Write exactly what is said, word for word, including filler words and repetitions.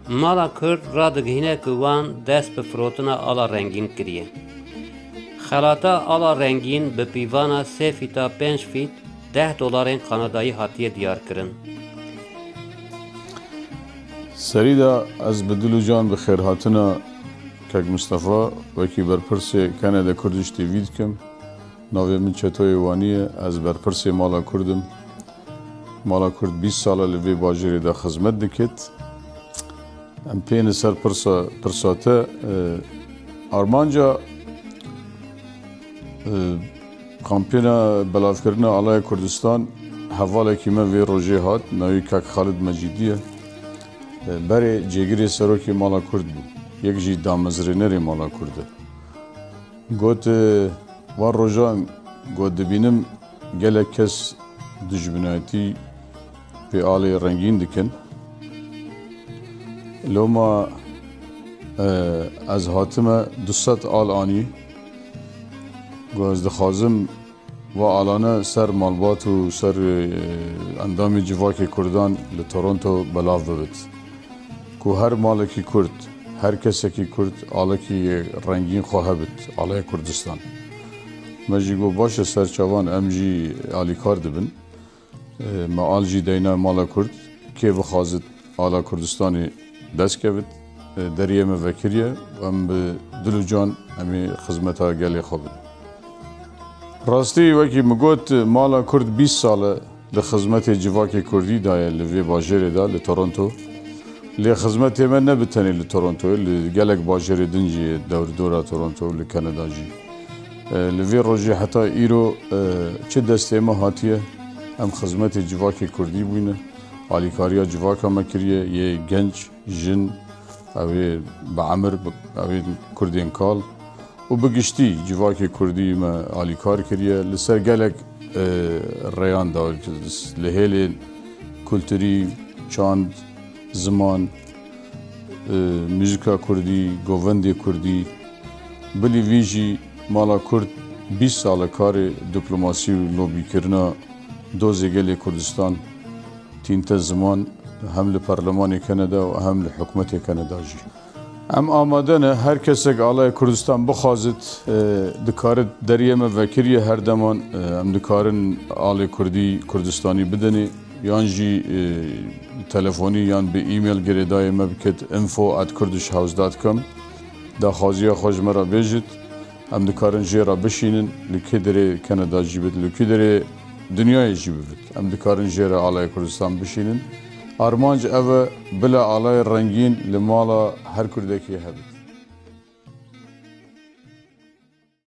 Mala Kurd radigihîne ku wan dest bi firotina ala rengîn kiriye. Xelata ala rengîn bi pîvana sê fîta pênc fît deh dolarên Kanadayî hatiye diyarkirin. Serî de ez bi dil û can bi xêrhatina Kek Mistefa wekî berpirsê Canada Kurdish T V dikim. Navê min Çetoyê Wanî ye, ez berpirsê Mala Kurd im. Mala Kurd bîst sal e li vê bajêrê de xizmet dikit. Em pêne ser pirsa, pirsa te, e, armanca, e, kampêna belavkirina Alaya Kurdistan hevalekî me vê rojê hat, navê Kak Xalid Mecîdî ye. E, berê cêgirê serokê Mala Kurd bû. Yek jî damezrênerê Mala Kurd e. Got, e, van rojan got dibînim gelek kes dijminayetî pê alê rengîn dikin. Loma, e, ez hatime du sed al anî. Got ez dixwazim va alane ser malbat û ser, e, endamê civakê Kurdan li Toronto belav bibit. Ku her malekî Kurd, her kesekî Kurd alekî rengîn xwe hebit, alaya Kurdistan. Me jî got baş e ser çavan em jî alîkar dibin. E, me al jî deyna mala Kurd, kê bixwazit ala Kurdistanê dest kevit, e, deriyê me vekiriye, em bi dil û can em ê xizmeta gelê xwe bin. Rastî wekî min got, mala Kurd bîst sal e li xizmetê civakê Kurdî de ye li vê bajêrê de, li Toronto. Lê xizmetê me ne bi tenê li Torontoyê, li gelek bajêrê din jî ye, dewrdora Toronto, li Kanada jî. E, li vê rojê heta îro, e, çi destê me hatiye, em xizmetê civakê Kurdî bûyne, alîkariya civaka me kiriye, yê genc, jin, ew ê bi emir, ew ê Kurdên kal û bi giştî civakê Kurdî me alîkar kiriye. Li ser gelek, e, rêyan de, li hêlên kulturî, çand, ziman, e, muzîka Kurdî, govendê Kurdî. Bilî vî jî Mala Kurd bîst sal e karê diplomasî û lobîkirina dozê gelê Kurdistan tînte ziman hem li Perlemanê Kanada û hem li hikûmetê Kanada jî. Em amade ne, her kesek alaya Kurdistan bixwazit, e, dikarit deriyê me vekiriye her deman, e, em dikarin alê Kurdî, Kurdistanî bidinê, yan jî, e, telefonî yan bi e-mail girêdayê me bikit info at kurdish house dot com. Daxwaziya xwe ji me re bêjit. Em dikarin jê re bişînin, li kê derê Kanada jî bit, li kê derê dinyayê jî bibit. Em dikarin jê re alaya Kurdistan bişînin. Armanc ev e, bila alaya rengîn li mala her Kurdekî hebit.